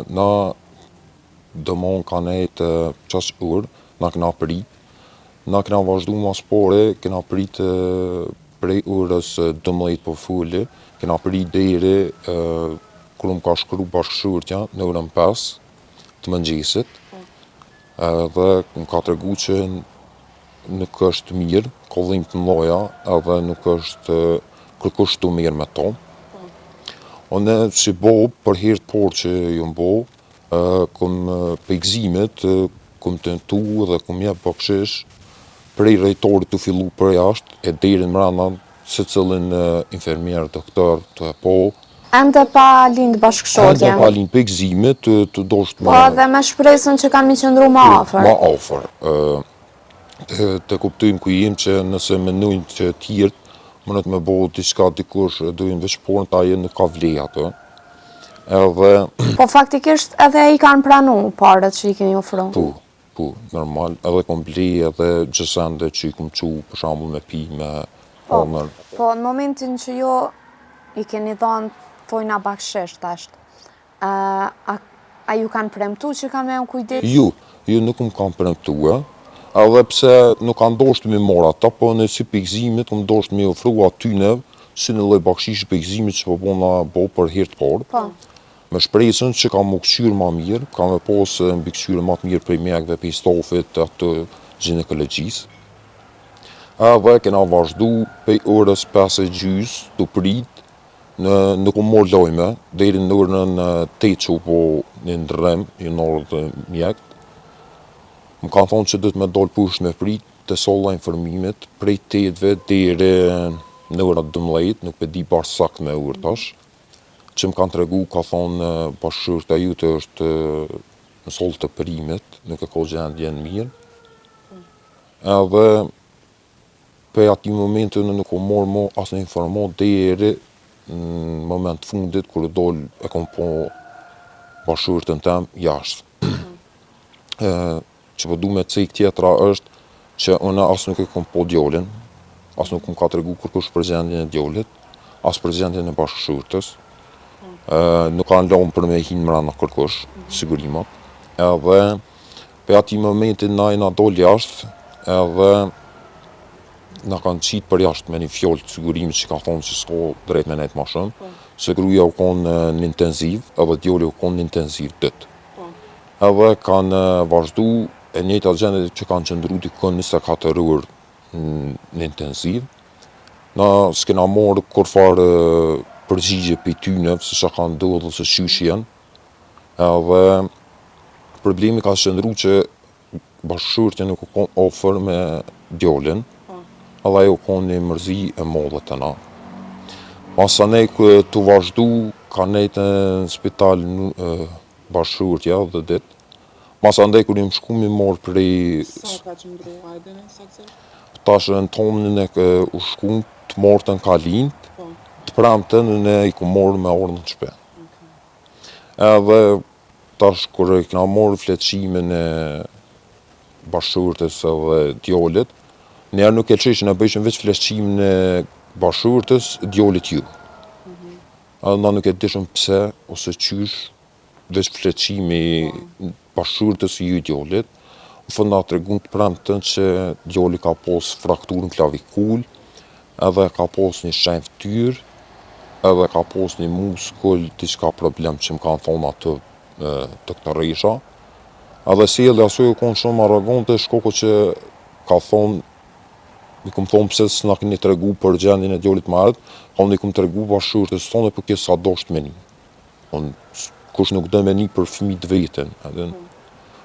Na, domon ka nejtë qaq orë, na kena prit, na kena vazhdu mas pari, kena prit prej orës 12 po foli, kena prit deri kur më ka shkru bashkëshortja në orën 5 të mëngjesit, edhe më ka tregu që nuk është mirë, ka dhimbje të mëdha, edhe nuk është kërkush tu mirë me to. Unë si bo, për herë të parë që jom bo, kom prej gëzimit, kom tentu dhe kom jep bakshish prej drejtorit tu fillu për jashtë e deri mrena secilin infermier, doktor, tu e po. Ende pa lind bashkëshortja. Ende pa lind prej gëzimit, tu dosht me... Po edhe me shpresën që kanë mi qëndru ma afër. Ma afër. Të kuptojmë ku jemi që nëse menojnë që tjerët mundet me bo diçka dikush dojnë veç porën, ta ajo nuk ka vle ato. Edhe... Po faktikisht edhe i kanë pranu paret që i keni ofru. Po, po, normal, edhe kom ble edhe gjësende që i kom qu, për shembull me pi, me po, hongër. Po, në momentin që jo i keni dhanë thojna bakshish tash, a, a ju kanë premtu që ka me u kujdes? Ju, ju nuk më kanë premtu, edhe pse nuk kanë dosht me marr ata, po në si prej gëzimit, kom dosht me ofru atyne, si një lloj bakshishi prej gëzimit që po bona bo për herë të parë. Po. Me shpresën që ka mu këqyrë ma mirë, ka me pos mbikëqyrë ma të mirë prej mjekëve, prej stafit atë gjinekologjisë. Edhe kena vazhdu prej orës 5 e gjysë tu prit, në, nuk u morë lajme, deri në orën 8 që u bo një ndërrim, janë ardhë mjekët. Më kanë thonë që duhet me dalë poshtë me prit te salla e informimit, prej 8-ve deri në ora 12, nuk pe di bash sakt me orë tash, që më kanë tregu, ka thonë bashkëshortja jute është në sallë të operimit, nuk e ka gjendjen mirë. Edhe prej atij momenti unë nuk u morë mo asnjë informatë deri në moment të fundit kur u dol e kom po bashkëshorten tem jashtë. E, që po du me cek tjetra është që unë as nuk e kom po djalin, as nuk më ka tregu kërkush për gjendjen e djalit, as për gjendjen e bashkëshortes. E, nuk kanë lanë për me hinë mrena kërkush, sigurimat. Edhe prej atij momenti na jena dol jashtë, edhe na kanë qitë për jashtë me një fjalë të sigurimit që ka thonë që s'ka drejt me nejt ma shumë, Po. se gruaja u konë në intenziv, edhe djali u konë në intenziv dytë. Po. Edhe kanë vazhdu e njëjta gjendje që kanë qëndru dikun 24 orë në intenziv. Na s'kena marrë kurrfarë përgjigje prej tyne se çka ka ndodhur ose qysh janë. Edhe problemi ka qëndru që bashkëshortja nuk u kon afër me djalin, Po. edhe ajo u kon një mërzi e madhe te na. Masanej tu vazhdu, ka nejtë në spital bashkëshortja dhe ditë. Masandej kur jam shku mi marr prej Sa ka qëndru, a e dini saktësisht? tash në tomnin e u shku të martën ka lind, Po. të premten ne i ku marrë me ardhë në shtëpi. Okej. Edhe tash kur e kena marrë fletëshimin e bashkëshortes edhe djalit, njerë nuk e qeshin, e bëjshin veç fletëshimin e bashkëshortes, djalit ju. Edhe na nuk e dishëm pse ose qysh, veç fletëshimi i bashkëshortes ju i djalit. Në fund na tregun të premten që djali ka pas frakturë në klavikul, edhe ka pas një shenjë fytyrë, edhe ka pas një muskul, diçka problem që më kanë thonë atë doktoresha. Edhe sjellja asaj u konë shumë arrogante, shkaku që ka thonë, i kum thonë pse s'na keni tregu për gjendjen e djalit më herët, ka thonë i kum tregu bashkëshortes tonë, po kjo s'ka dosht me ni. Unë, kush nuk do me ni për fëmijë të vetën, edhe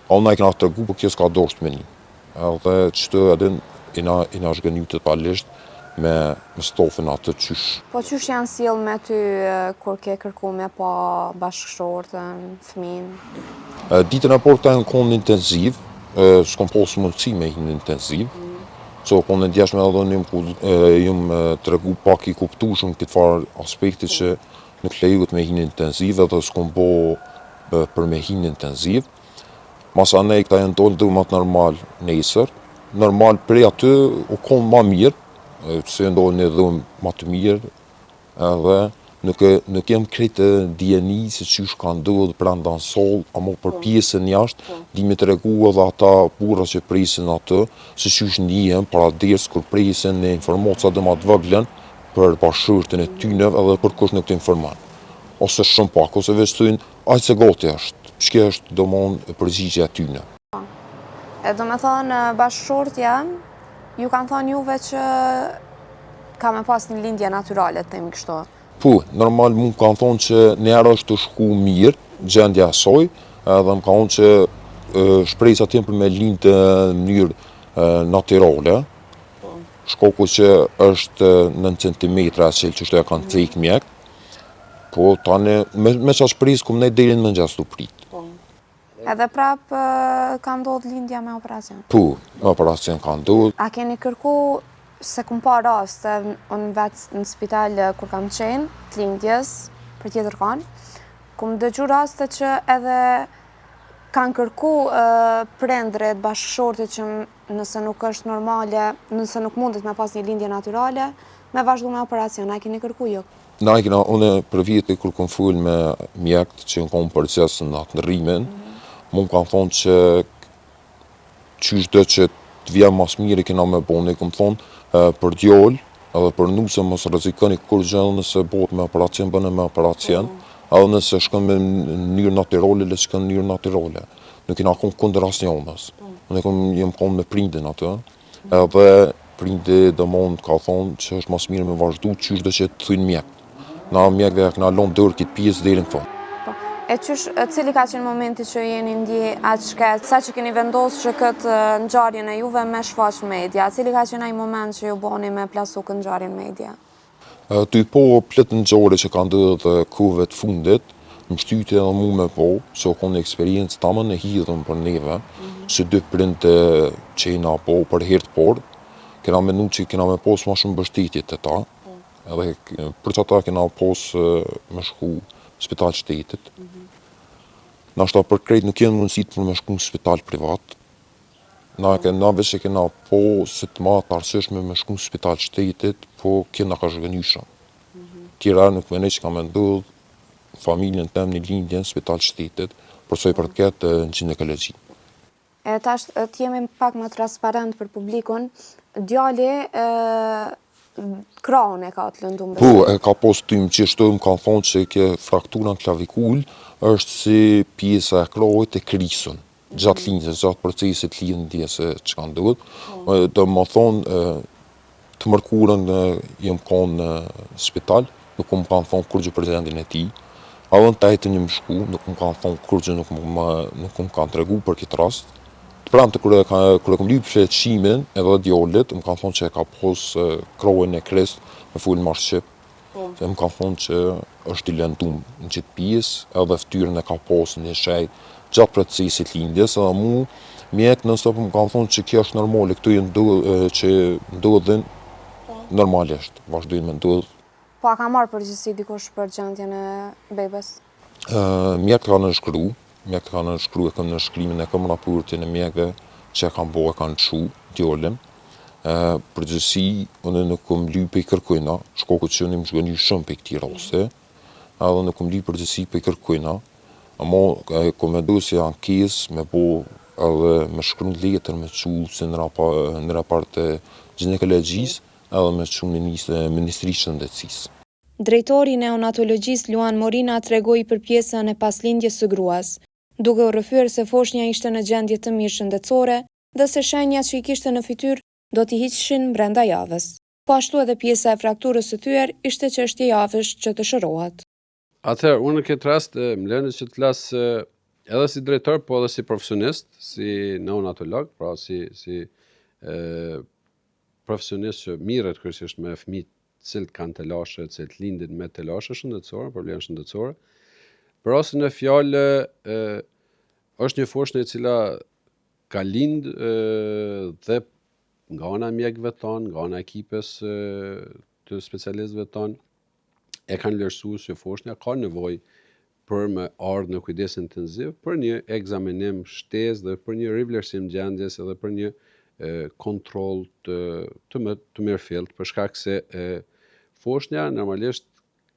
Ka thonë na i kena tregu, po kjo s'ka dosht me ni. Edhe qëto edhe i na, i na zhgënjy totalisht me, me stafin atë qysh. Po qysh janë sjell me ty kur ke kërku me pa bashkëshorten, fëmin? Ditën e parë këta janë konë në intenziv, s'kom pas mundësi me hi në intenziv, se u konë e ndjeshme edhe unë jam, jam tregu pak i kuptueshëm këtë farë aspekti që nuk lejohet me hi në intenziv edhe s'kom bo. për me hi në intenziv. Masanej këta janë dolë dhumat normal nesër. Normal prej aty u konë ma mirë, se janë dolë një dhumë ma të mirë, edhe nuk e nuk jam krejt dijeni se qysh ka ndodhë pranda në sallë, amo për po. pjesën jashtë, po. di me tregu edhe ata burra që presin atë, se qysh ndihen para derës kur presin një informatë sado ma të voglën për bashkëshorten e tyne edhe kurkush nuk të informon. Ose shumë pak, ose veç thujnë, Aq se gati është, qikjo është domon përgjigja e tyne. Po. E domethonë bashkëshortja, ju kanë thonë juve që ka me pas një lindje natyrale, të themi kështu. Po, normal mu më kanë thonë që njëherë është tu shku mirë, gjendja e saj, edhe më kanë thonë që shpresat janë për me lindë në mënyrë natyrale, po. shkaku që është 9 cm e cilë qështu e kanë cekë mjekët, Po, tani, me, me qa shpresë, kum nejt deri në mëngjes tu prit. Po. Edhe prap ka ndodhë lindja me operacion? Po, me operacion ka ndodhë. A keni kërku, se kum pa raste, unë vetë në spital kur kam qenë, të lindjes, për tjetër kanë, kum dëgju raste që edhe kanë kërku prindrit, bashkëshortit që nëse nuk është normale, nëse nuk mundet me pas një lindje natyrale, me vazhdu me operacion, a keni kërku ju? Na e kena, unë për veti kur kom fol me mjekët që janë konë përgjegjës në atë ndërrimin, mm mu më kanë thonë që qysh do që të vjen ma s'miri kena me bo, unë i kom thonë për djalë edhe për nuse mos rrezikoni kurgjë edhe nëse bohet me operacion, bëne me operacion, mm edhe nëse shkon me mënyrë natyrale, le të shkon në mënyrë natyrale. Nuk kena konë kundër asnjënës. Po. Unë kom, jam konë me prindin atë, edhe prindi domon ka thonë që është ma s'miri me vazhdu qysh do që të thujnë mjekët. Na mjekëve ja kena lonë dorë këtë pjesë deri në fund. Po. E qysh, cili ka qenë momenti që jeni ndje aq keq, sa që keni vendosë që këtë ngjarjen e juve me shfaq në media? Cili ka qenë ai moment që ju boni me plasu këtë ngjarje në media? Tu i po plot ngjarje që kanë ndodhë kohëve të fundit, më shtyti edhe mu me po, se u konë një eksperiencë tamam e hidhun për neve, si dy prind që jena po për herë të parë, kena menu që kena me pos ma shumë mbështetje te ta, edhe për qata kena pos me shku në spital shtetit. Nashta për krejt nuk janë mundësitë për me shku në spital privat, Na e na veç e kena po si të ma të arsyeshme me shku në spital shtetit, po kjo na ka zhgënjy shumë. Tjera nuk menoj që ka me ndodh në familjen tem një lindje në spital shtetit, për sa i përket në gjinekologji. E tash të jemi pak më transparent për publikun, djali krahun e ka të lëndum Po, e ka pos tym qështu më kanë thonë që ke fraktura në klavikul është si pjesa e krahut e krisun. gjatë lindjes, gjatë procesit të lindjes që ka ndodhur. Po. Domethonë, të mërkurën jam konë në spital, nuk më kanë thonë kurgjë për gjendjen e tij. Edhe në të ejtën jam shku, nuk më kanë thonë kurgjë, nuk më, nuk më kanë tregu për këtë rast. Të premte kur e ka kur e kom lyp shqetësimin edhe djalit, më kanë thonë që e ka pos krahun e krist me fol ma shqip. Po. Se më kanë thonë që është i lëndum në qit pjesë, edhe ftyrën e ka pos një shej gjatë procesit lindjes, edhe mu mjekët non stop më kanë thonë që kjo është normale, këto janë do, që ndodhin po. normalisht, vazhdojnë me ndodhë. Po a ka marrë përgjegjësi dikush për gjendjen e bebes? Mjekët kanë nënshkru, mjekët kanë nënshkru, e kam nënshkrimin, e kam raportin e mjekëve që e kanë bo, e kanë çu djalin. Përgjegjësi, unë nuk kom lyp prej kërkujna, shkaku që unë jam zhgënjy shumë prej këtij rasti, edhe nuk kom lyp përgjegjësi prej kërkujna, amo e kom vendu si ankesë me bo edhe me shkru në letër me çu si në në repart të gjinekologjisë edhe me çu në Ministri të Shëndetësisë. Drejtori i neonatologjisë Luan Morina tregoi për pjesën e paslindjes së gruas, duke u rrëfyer se foshnja ishte në gjendje të mirë shëndetësore dhe se shenjat që i kishte në fytyrë do t'i hiqeshin brenda javës. Po ashtu edhe pjesa e frakturës së thyer ishte çështje javësh që të shërohet. Atëherë, unë në këtë rast më lëni që të flas edhe si drejtor, po edhe si profesionist, si neonatolog, pra si si e, profesionist që mirret kryesisht me fëmijë të cilët kanë telashe, të cilët lindin me telashe shëndetësore, probleme shëndetësore. Për rastin në fjalë e, është një foshnjë e cila ka lind dhe nga ana e mjekëve tanë, nga ana e ekipës të specialistëve tanë, e kanë vlerësuar se foshnja ka nevojë për me ardhë në kujdes intenziv për një ekzaminim shtesë dhe për një rivlerësim gjendjes edhe për një kontroll të të më të mirëfilltë për shkak se e, foshnja normalisht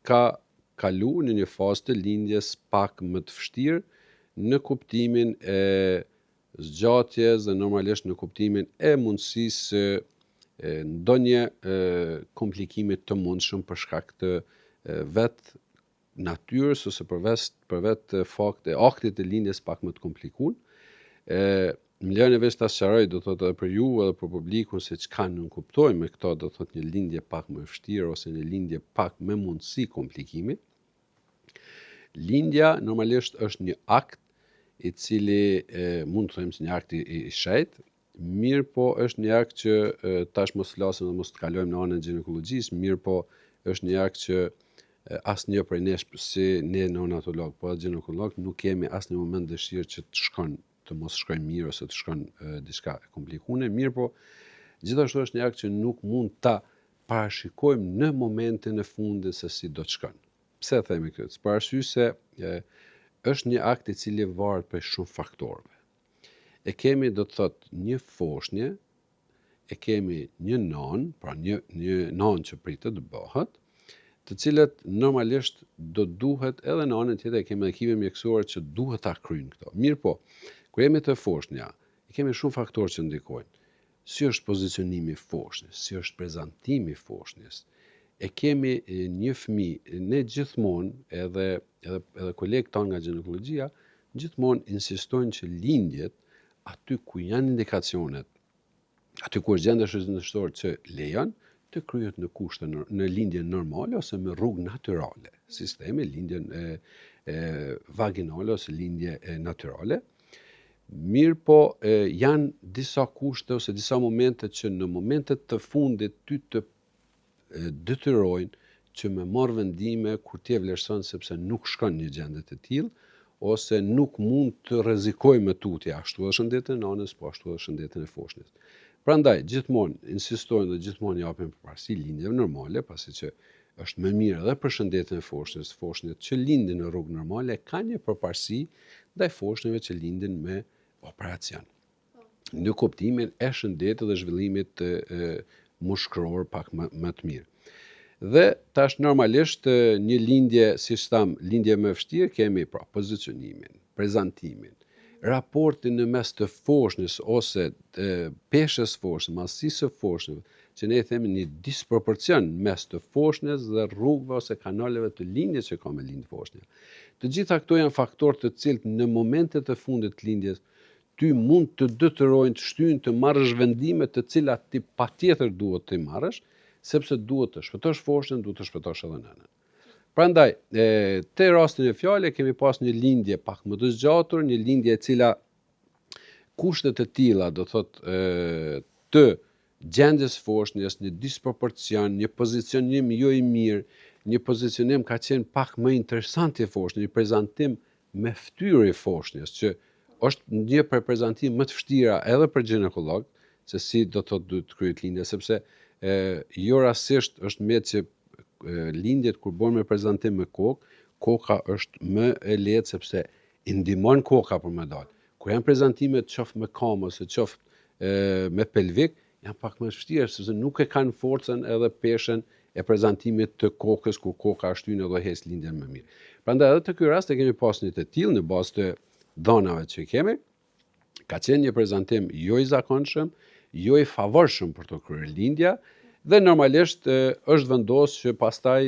ka kalu në një fazë të lindjes pak më të vështirë në kuptimin e zgjatjes dhe normalisht në kuptimin e mundësisë së ndonjë komplikimi të mundshëm për shkak të vetë natyrës ose për vetë për vetë fakt e aktit të lindjes pak më të komplikun. E më lejoni veç ta sqaroj, do thotë edhe për ju edhe për publikun se çka nënkuptojmë me këto, do thotë një lindje pak më e vështirë ose një lindje pak me mundësi komplikimi. Lindja normalisht është një akt i cili e, mund të them si një akt i, i shenjtë, Mirëpo është një akt që tash mos flasim dhe mos të kalojmë në anën e gjinekologjisë, mirëpo është një akt që asnjë prej nesh si ne neonatolog, po edhe gjinekolog, nuk kemi asnjë moment dëshirë që të shkon, të mos shkojë mirë ose të shkon diçka e komplikune, mirëpo gjithashtu është një akt që nuk mund ta parashikojmë në momentin e fundit se si do të shkon. Pse themi këtë? Për arsye se e, është një akt i cili varet prej shumë faktorëve. E kemi do të thotë një foshnje, e kemi një nanë, pra një një nanë që pritet të bëhet, të cilët normalisht do duhet edhe në anën tjetër e kemi ekipin mjekësor që duhet ta kryjnë këto. Mirëpo, kur jemi te foshnja, e kemi shumë faktorë që ndikojnë. Si është pozicionimi i foshnjës, si është prezantimi i foshnjës. E kemi një fëmijë, ne gjithmonë edhe edhe edhe kolegët tanë nga gjinekologjia gjithmonë insistojnë që lindjet aty ku janë indikacionet, aty ku është gjendja shëndetësore që lejon, të kryhet në kushte në, në lindje normale ose me rrugë natyrale, si themi lindjen e, e vaginale ose lindje e natyrale. Mirëpo, e, janë disa kushte ose disa momente që në momentet të fundit ty të detyrojnë që me marrë vendime kur ti e vlerëson sepse nuk shkon një gjendje të tillë ose nuk mund të rrezikoj më tutje ashtu edhe shëndetin e nënës, po ashtu edhe shëndetin e foshnjës. Prandaj gjithmonë insistojnë dhe gjithmonë japin përparësi lindjeve normale, pasi që është më mirë edhe për shëndetin e foshnjës, foshnjët që lindin në rrugë normale kanë një përparësi ndaj foshnjeve që lindin me operacion. në kuptimin e shëndetit dhe zhvillimit mushkëror pak më, më të mirë. Dhe tash normalisht një lindje, siç thamë, lindje më e vështirë, kemi pra pozicionimin, prezantimin, raportin në mes të foshnjës ose të peshës foshnjës, madhësisë së foshnjës, që ne i themi një disproporcion mes të foshnjës dhe rrugëve ose kanaleve të lindjes që ka me lind foshnja. Të gjitha këto janë faktorë të cilët në momentet e fundit të lindjes ty mund të detyrojnë të shtyjnë të marrësh vendime të cilat ti patjetër duhet t'i marrësh, sepse duhet të shpëtosh foshnjën, duhet të shpëtosh edhe nënën. Prandaj, e, te rasti në fjalë kemi pas një lindje pak më të zgjatur, një lindje e cila kushtet e tilla, do thot, e, të gjendjes foshnjës, një disproporcion, një pozicionim jo i mirë, një pozicionim ka qenë pak më interesant i foshnjës, një prezantim me fytyrë i foshnjës, që është një prej prezantimeve më të vështira edhe për gjinekolog, se si do të thotë duhet të kryhet lindja, sepse e, jo rastësisht është me që e, lindjet kur bëhen me prezantim me kokë, koka është më e lehtë sepse i ndihmon koka për me dalë. Kur janë prezantimet qoftë me kamë ose qoftë e, me pelvik, janë pak më të vështirë, sepse nuk e kanë forcën edhe peshën e prezantimit të kokës, kur koka është shtyn edhe hec lindjen më mirë. Prandaj edhe te ky rast e kemi pas një të tillë në bazë të dhanave që kemi, ka qenë një prezantim jo i zakonshëm, jo i favorshëm për të kryer lindja, dhe normalisht është vendosë që pastaj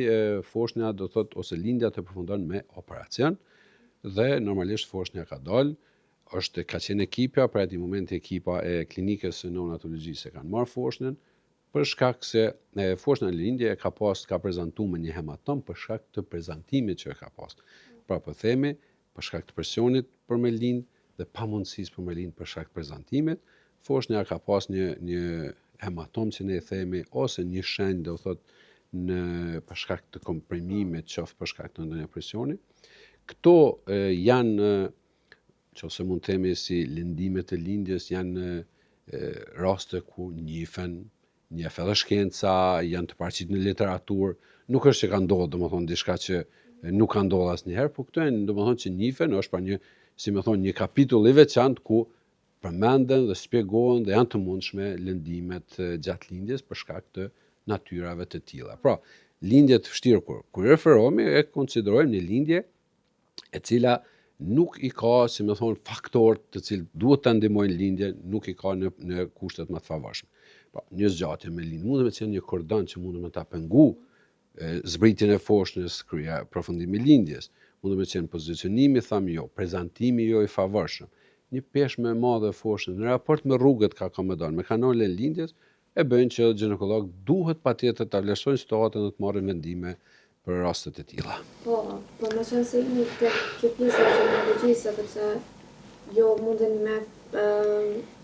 foshnja do thot ose lindja të përfundon me operacion dhe normalisht foshnja ka dalë Është, ka qenë ekipa, prej atij momenti ekipa e klinikës së neonatologjisë e kanë marrë foshnjën, për shkak se e, foshnja në lindje e ka pas, ka prezantu me një hematom për shkak të prezantimit që e ka pas. Pra po themi, për shkak të presionit për me lind dhe pamundësisë për me lind për shkak të prezantimit, foshnja ka pas një një hematom që ne themi ose një shenjë do thot në për shkak të komprimimit, qoftë për shkak të ndonjë presioni. Këto e, janë qoftë se mund të themi si lëndime të lindjes janë raste ku njifen, njeh edhe shkenca, janë të paraqitur në literaturë, nuk është që ka ndodhur, domethënë diçka që Nuk ka ndodhur asnjëherë, po këto janë domethënë që njifen, është pra një, si me thonë, një kapitull i veçantë ku përmenden dhe spjegohen dhe janë të mundshme lëndimet gjatë lindjes për shkak të natyrave të tilla. Pra, lindje të vështirë kur kur referohemi e konsiderojmë një lindje e cila nuk i ka, si me thonë, faktorët të cilët duhet të ndihmojnë lindjen, nuk i ka në, në kushtet më të favorshme. Pra, një zgjatje me lindje, mund me qenë një kordon që mund me ta pengu zbritjen e foshnjës, kryerja përfundimi i lindjes, mund me qenë pozicionimi, thamë jo, prezantimi jo i favorshëm, një peshë më e madhe e foshnjës në raport me rrugët ka ka me dalë, me kanalin e lindjes, e bëjnë që gjinekologët duhet patjetër ta vlerësojnë situatën dhe të marrin vendime për rastet e tilla. Po, po meqenëse jemi te kjo pjesë e gjinekologjisë, edhe pse jo mundeni me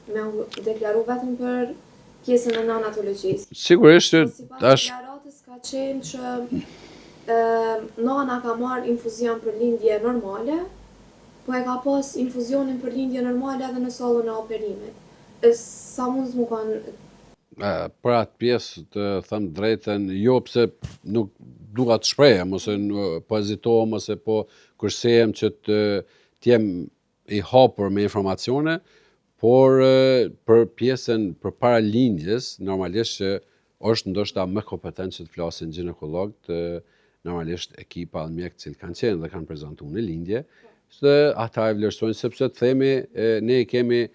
me u deklaru vetëm për pjesën e neonatologjisë. Sigurisht që po, tash deklaratës ka qenë që ë nana ka marrë infuzion për lindje normale, po e ka pas infuzionin për lindje normale edhe në sallën e operimit. E sa mundet me kanë për atë pjesë të them drejtën, jo pse nuk dua të shprehem ose po hezitohem ose po kursehem që të të jem i hapur me informacione, por për pjesën përpara lindjes, normalisht që është ndoshta më kompetent që të flasin gjinekologët, normalisht ekipa dhe mjekët të cilët kanë qenë dhe kanë prezantuar në lindje, se ata e vlerësojnë sepse të themi ne i kemi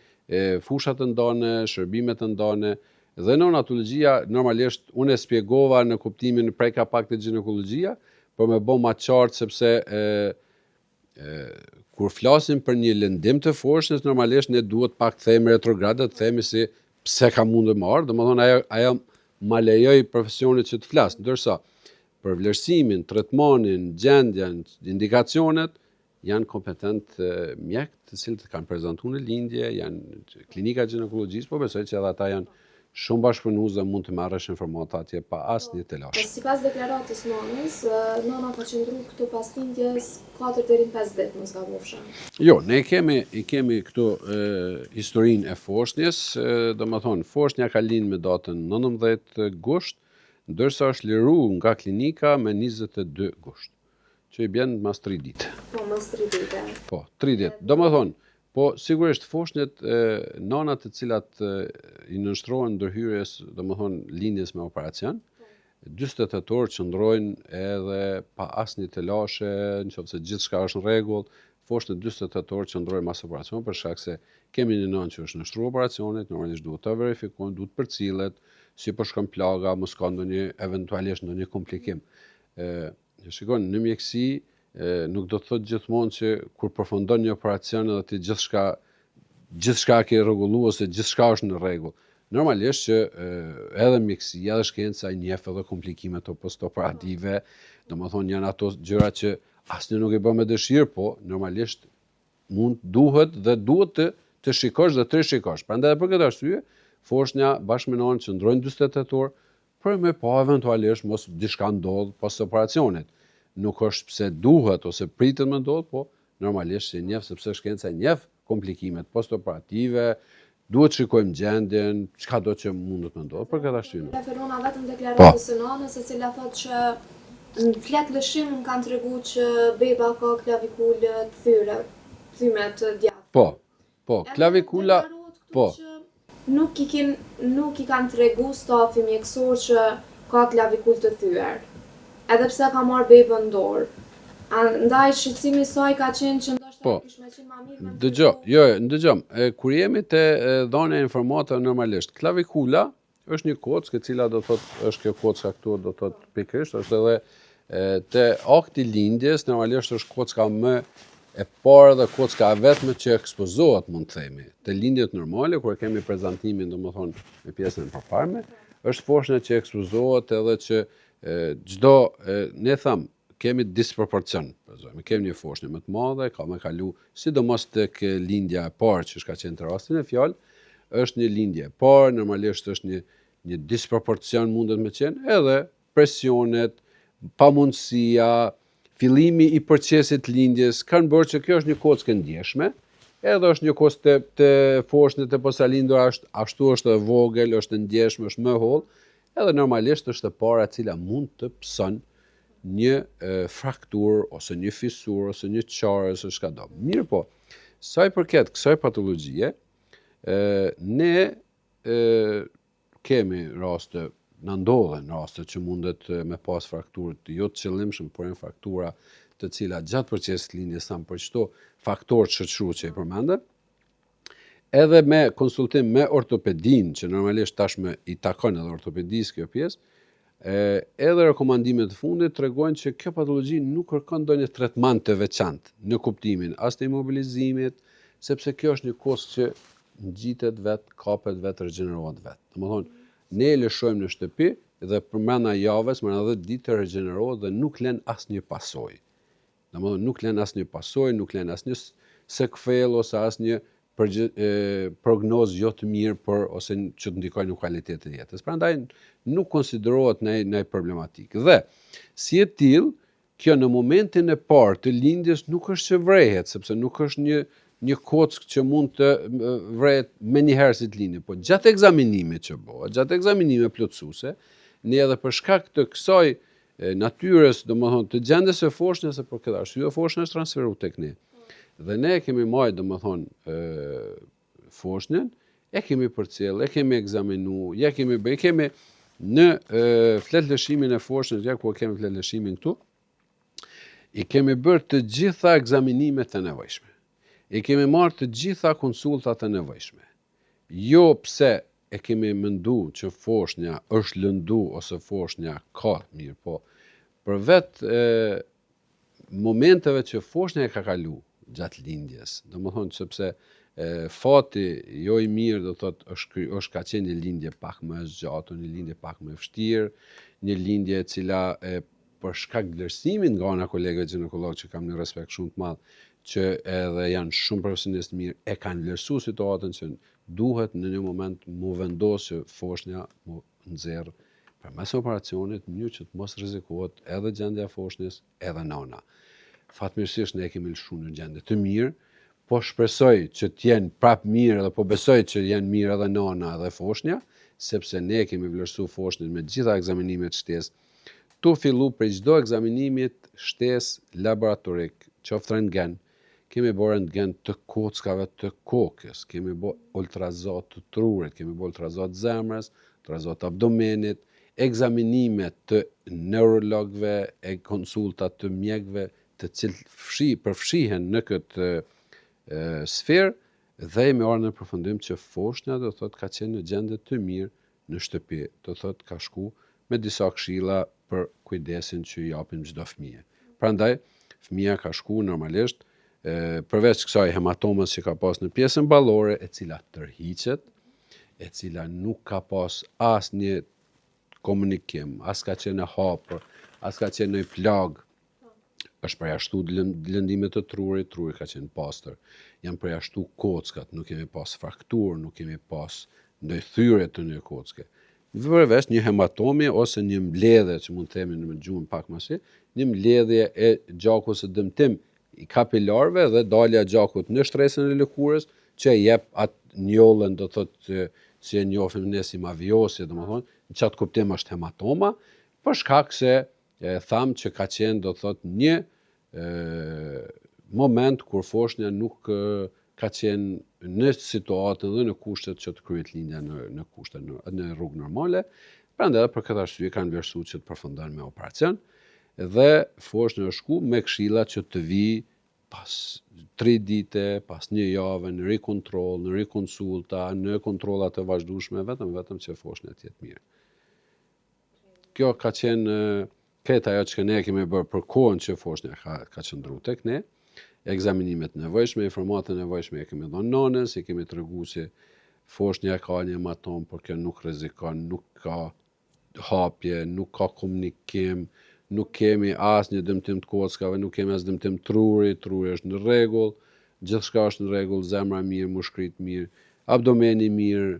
fushat të ndane, shërbimet të ndane, dhe neonatologjia normalisht unë e spjegova në kuptimin preka pak te gjinekologjia, për me bo ma qartë sepse e, e, kur flasim për një lëndim të foshnjës, normalisht ne duhet pak të themi retrograd dhe të themi si pse ka mundur me ardhë, domethënë ajo, ajo ma lejoi profesioni që të flas, ndërsa për vlerësimin, tretmanin, gjendjen, indikacionet, janë kompetent mjekë të cilët kanë prezantuar në lindje, janë klinika e gjinekologjisë, po besoj që edhe ata janë shumë bashkëpunues dhe mund të marrësh informata atje pa asnjë telash. Sipas deklaratës nanës, nana ka qëndru këtu pas lindjes 4 deri në 5 ditë, mos gabofsha. Jo, ne kemi i kemi këtu e, historinë e foshnjës, domethënë foshnja ka lind me datën 19 gusht, ndërsa është liru nga klinika me 22 gusht. Që i bjen mas 3 ditë. Po, mas 3 ditë. Po, 3 ditë. Domethënë, po sigurisht foshnjet e nanat të cilat i nënshtrohen ndërhyrjes, domethënë lindjes me operacion, 48 orë qëndrojnë edhe pa asnjë telashe, në qoftë se gjithçka është në rregull, foshnjet 48 orë qëndrojnë mas operacionit për shkak se kemi një nënë që është nënshtruar operacionit, normalisht duhet ta verifikojmë, duhet përcillet, si po shkon plaga, mos ka ndonjë eventualisht ndonjë komplikim. E, shikon, në mjekësi, nuk do të thotë gjithmonë që kur përfundon një operacion edhe ti gjithçka gjithçka ke rregulluar ose gjithçka është në rregull. Normalisht që edhe mjekësia edhe shkenca i njeh edhe komplikimet postoperative, domethënë janë ato gjëra që asnjë nuk i bën me dëshirë, po normalisht mund duhet dhe duhet të të shikosh dhe të rishikosh. Prandaj edhe për këtë arsye, foshnja bashkë me nënën qëndrojnë 48 orë për me pa eventualisht mos diçka ndodh pas operacionit. Nuk është pse duhet ose pritet me ndodh, po normalisht se njeh sepse shkenca njeh komplikimet postoperative, duhet të shikojmë gjendjen, çka do që mundet me ndodh për këtë arsye. Referona vetëm deklaratës së nanës, e cila thotë që në fletë lëshim më kanë tregu që beba ka klavikulë të thyre, thyme të djathtë. Po, po, klavikula, po. Nuk i kin, nuk i kanë tregu stafi mjekësor që ka klavikulë të thyer, edhe pse ka marrë bebën në dorë. Andaj shqetësimi i saj ka qenë që ndoshta po. kish me qenë ma mirë me Dëgjo, jo, jo, ndëgjom, kur jemi te dhënia e informatave normalisht, klavikula është një kockë e cila do thotë është kjo kocka këtu do thotë pikërisht është edhe te akti i lindjes normalisht është kocka më e parë dhe kocka e vetme që ekspozohet mund të themi. Te lindjet normale kur kemi prezantimin domethënë me pjesën e përparme, është foshnja që ekspozohet edhe që çdo ne tham kemi disproporcion, po themi, kemi një foshnjë më të madhe, ka me kalu, sidomos tek lindja e parë që ka qenë te rasti në fjalë, është një lindje e parë, normalisht është një një disproporcion mundet me qenë, edhe presionet, pamundësia, fillimi i procesit të lindjes, kanë bërë që kjo është një kockë e ndjeshme, edhe është një kockë te, te foshnjët e posalindura, është, ashtu është e vogël, është e ndjeshme, është më hollë, edhe normalisht është e para e cila mund të pëson. një frakturë ose një fisurë ose një çarje ose çka do. Mirëpo, sa i përket kësaj patologjie, ne e, kemi raste, na ndodhen raste që mundet me pas frakturë jo të qëllimshëm, por janë fraktura të cilat gjatë procesit të lindjes thamë për qëto faktorë shoqërues që i përmendëm, edhe me konsultim me ortopedin, që normalisht tashmë i takon edhe ortopedisë kjo pjesë, e, edhe rekomandimet e fundit tregojnë që kjo patologji nuk kërkon ndonjë tretman të veçantë në kuptimin as të imobilizimit, sepse kjo është një kockë që ngjitet vet, kapet vet, regjenerohet vet. Domethënë, ne e lëshojmë në shtëpi dhe përmrena javës, mrena 10 ditë regjenerohet dhe nuk len asnjë pasojë. Domethënë, nuk len asnjë pasojë, nuk len asnjë sekvel ose asnjë prognozë jo të mirë për ose që të ndikojë në kualitetin e jetës. Prandaj nuk konsiderohet në në problematikë. Dhe si e tillë, kjo në momentin e parë të lindjes nuk është që vrehet, sepse nuk është një një kockë që mund të vrehet menjëherë si të lindë, po gjatë ekzaminimit që bëhet, gjatë ekzaminimeve plotësuese, ne edhe për shkak të kësaj natyrës, domethënë, të gjendjes së foshnjës, se për këtë arsye foshnja është transferu tek ne. Dhe ne e kemi majtë, domethënë, foshnjën, e kemi përcjell, e kemi ekzaminu, ja kemi bëj, kemi në fletëlëshimin e foshnjës, ja ku e kemi fletëlëshimin këtu, i kemi bërë të gjitha ekzaminimet e nevojshme. I kemi marrë të gjitha konsultat e nevojshme. Jo pse e kemi mendu që foshnja është lëndu ose foshnja ka mirë, po për vetë momenteve që foshnja e ka kalu gjatë lindjes, domethënë sepse e, fati jo i mirë do thotë është është ka qenë një lindje pak më e zgjatur, një lindje pak më e vështirë, një lindje e cila e për shkak vlerësimit nga ana kolegëve gjinekologë që kam një respekt shumë të madh, që edhe janë shumë profesionistë të mirë, e kanë vlerësuar situatën që duhet në një moment mu vendos që foshnja mu nxjerr përmes operacionit në mënyrë që të mos rrezikohet edhe gjendja e foshnjës, edhe nana. Fatmirësisht ne e kemi lëshuar në gjendje të mirë, po shpresoj që të jenë prap mirë dhe po besoj që janë mirë edhe nana edhe foshnja, sepse ne e kemi vlerësuar foshnjën me të gjitha ekzaminimet shtesë, tu fillu prej çdo ekzaminimit shtesë laboratorik, qoftë rentgen, kemi bo rentgen të kockave të kokës, kemi bo ultraza të trurit, kemi bo ultraza të zemrës, ultraza të abdomenit, ekzaminime të neurologëve e konsulta të mjekëve të cilët fshi, përfshihen në këtë sferë dhe jemi ardhur në përfundim që foshnja do thotë ka qenë në gjendje të mirë në shtëpi, do thotë ka shku me disa këshilla për kujdesin që i japim çdo fëmije. Prandaj fëmija ka shku normalisht e, përveç kësaj hematomës që ka pas në pjesën ballore, e cila tërhiqet, e cila nuk ka pas asnjë komunikim, as ka qenë e hapur, as ka qenë një plagë, është përjashtu lëndime të trurit, truri ka qenë pastër, janë përjashtu kockat, nuk kemi pas frakturë, nuk kemi pas ndonjë thyerje të një kocke. Përveç një hematomi ose një mbledhje, që mund të themi në gjuhën pak më si, një mbledhje e gjakut ose dëmtim i kapilarëve dhe dalja e gjakut në shtresën e lëkurës, që e jep atë njollën, do thotë si e njohim ne si mavijosje, domethënë, në qatë kuptim është hematoma, për shkak se E thamë që ka qenë, do të thotë, një e, moment kur foshnja nuk ka qenë në situatën dhe në kushtet që të kryhet lindja në, në kushte në, në rrugë normale, prandaj edhe për këtë arsye kanë vlerësuar që të përfundon me operacion dhe foshnja është shku me këshilla që të vijë pas tri dite, pas një jave, në rikontroll, në rikonsulta, në kontrolla të vazhdueshme, vetëm vetëm që foshnja të jetë mirë. Kjo ka qenë krejt ajo që ne kemi bërë për kohën që foshnja ka, ka qëndru tek ne, ekzaminimet e nevojshme, informatat e nevojshme e kemi dhënë nënës, i kemi tregu se foshnja ka një hematomë, por kjo nuk rrezikon, nuk ka hapje, nuk ka komunikim, nuk kemi asnjë dëmtim të kockave, nuk kemi as dëmtim truri, truri është në rregull, gjithçka është në rregull, zemra mirë, mushkëritë mirë, abdomeni mirë,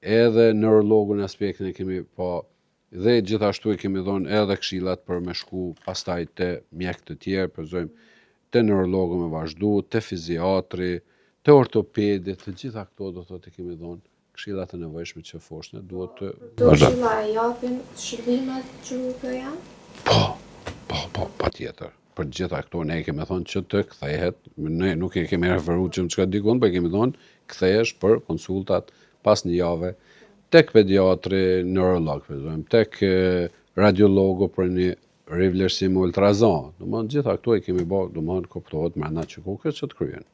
Edhe neurologun aspektin e kemi pa dhe gjithashtu e kemi dhënë edhe këshillat për me shku pastaj te mjekë të tjerë, për zojmë te neurologu me vazhdu, te fiziatri, te ortopedi, të gjitha këto do thotë e kemi dhënë këshillat e nevojshme që foshnja duhet të Këto këshilla e japin shërbimet QKUK janë? Po. Po, po, patjetër. Për të gjitha këto ne i kemi thonë që të kthehet, ne nuk e kemi referu që më çka dikun, po i kemi thonë kthehesh për konsultat pas një jave tek pediatri neurolog, për zonë, tek radiologu për një rivlerësim ultrazon. Domethënë, gjitha këto i kemi bo, domethënë, kuptohet mrena QKUK që të kryen.